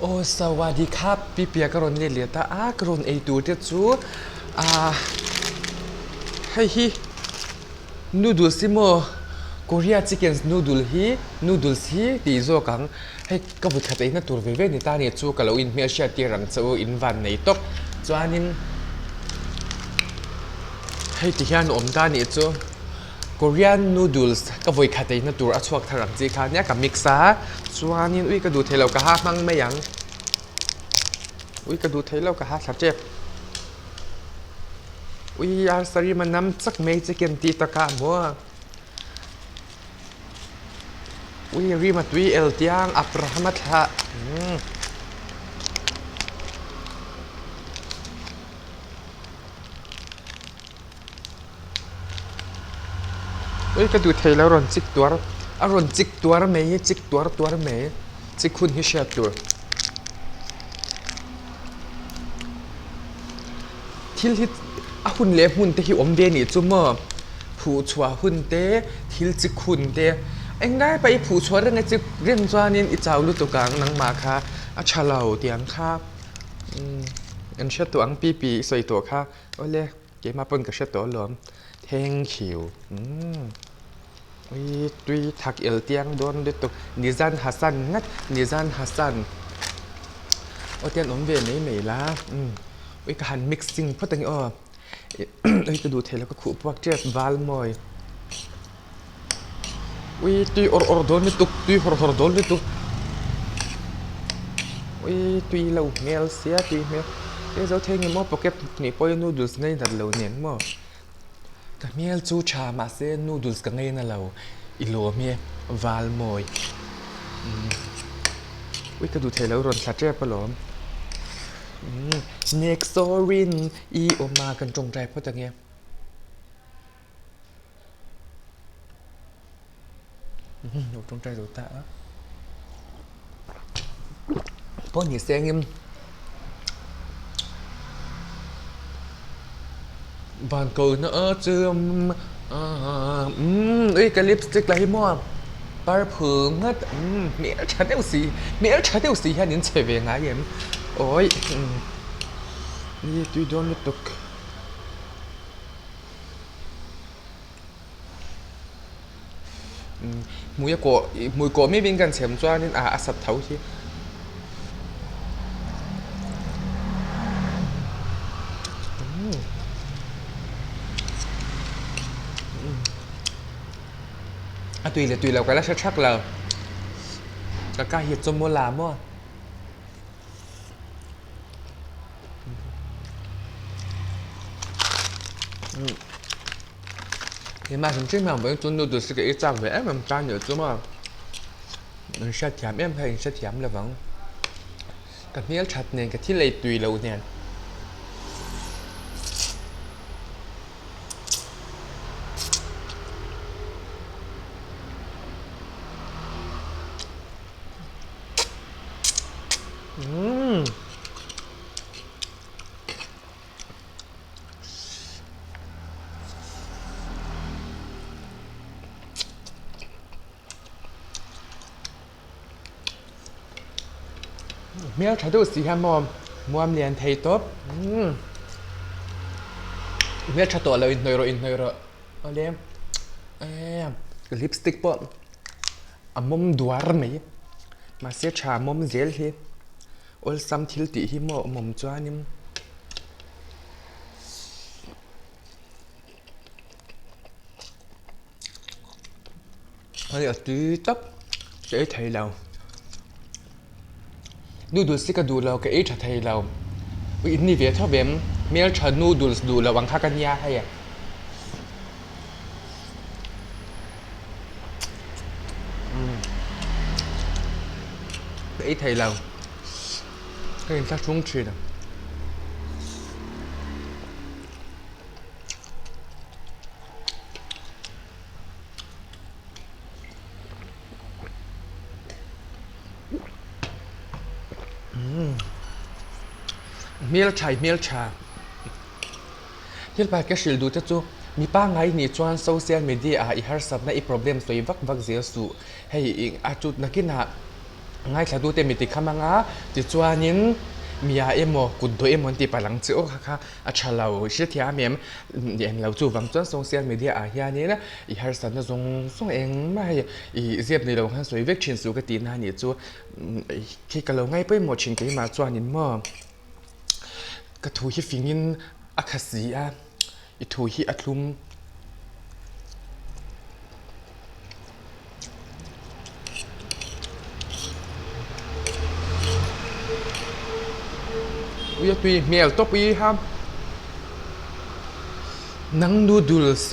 Aw sawadi kha pipia ka rawn let leh ta a ka rawn ei tur te chu ah hei hi noodles hi maw korea chicken noodle hi noodles hi tih zawk ang hei ka vawikhat eina tur ve ve ni ta a ni chu ka lo inhmelhriat tir ang che u in van nei tawp chuanin hei ti hian a awm ta a nih chu. Korean noodles ka vawi khat eina tur a chhuak thar ang chi kha nia ka mix a chuanin ui ka duh theilo ka ha hmang mai ang ui ka duh theilo ka ha thla tep ui ar saree man nam chak mai chicken tih takah maw ui rim a tui el tiang Abraham a thlah umm. Ui ka duh thei lo rawn chik tuar a rawn chik tuar mai hi chik tuar tuar mai chik hun hi hriat tur thil hi a hun leh hmun te hi awm ve anih chu maw phuh chhuah hun te thil chik hun te englai pawh i phuh chhuah reng a chik reng chuanin i chau lutuk ang nangmah kha a tha lo tiang kha umm an hre tawh ang pi pi i sawi tawh kha awle. Keimah pawn ka hre tawh alawm. Thank you. Umm. Ui tui thak el tiang dawn lutuk. Nizan Hassan ngat Nizan Hassan. Aw tian awm ve mai mai la. Umm. Ui ka han mixing phawt ang e aw. Ui ka duh thei lo ka khuh puak tep val mawi. Ui tui awrh awrh dawn lutuk tui hawrh hawrh dawn lutuk ui tui lo hmel sia tui hmel he zo thei nge maw pocket nih pawhin noodles ngei dat lo nen maw ka hmel chu tha mahse noodles ka ngei na lo i lawm hi val mawi ui ka duh thei lo rawn thla tep alawm next story i awm a kan tawngtai phawt ang e. Lo tawngtai zo ta a pawh ni se engin van ko na a chum umm ui ka lipstick lah hi maw purple nghat umm hmel tha deuh si hmel tha deuh si hian in chhe ve ngai em awi tui dawn lutuk. Hmui a kawh hmui kawh miau in kan chhem chuanin ah a sat tho hi. A tui leh tui lo ka la hre thak lo. Ka ka hi chaw maw la maw. Keimah hrim hrim hian vawiin chu noodles hi ka ei chak ve em em ta nih chu maw in hriatthiam em kha in hrethiam lo vang ka hmel that nen ka thil ei tui loh nen. Umm. Hmel tha deuh si hian maw muam lian thei tawp. Umm. Hmel tha tawh lo inhnawih rawh inhnawih rawh. Awle. Eee lipstick pawh. A mawm duar mai mahse tha mawm zel hi awlsam thil tih hi maw awm awm chuanin hei a tui tak ka ei thei lo noodles hi ka duh lo ka ei tha thei lo ui in ni ve tho em hmeltha noodles duh loh ang kha ka nia hei. Ka ei thei lo ka inthlahrung thin a. Hmeltha i hmeltha. Thil pakhat ka hrilh duh te chu mi pangngai nih chuan social media ah i harsatna i problem sawi vak vak zel suh. Hei a chut nakinah. Ngaithlatute mi tikham anga tichuanin mia emaw kut dawih emaw an ti palh ang che aw kha kha a tha lo i hrethiam em? En lo chuvang chuan social media ah hianin i harsatna zawng zawng engmah hei i zep ni lo khan sawi vek thin suh ka tihna a nih chu khi ka lo ngai pawimawh thin keimah chuanin maw ka thu hi fingin a kha si a i thu hi a thlum. Ui a tui hmel tawp i ha nang noodles.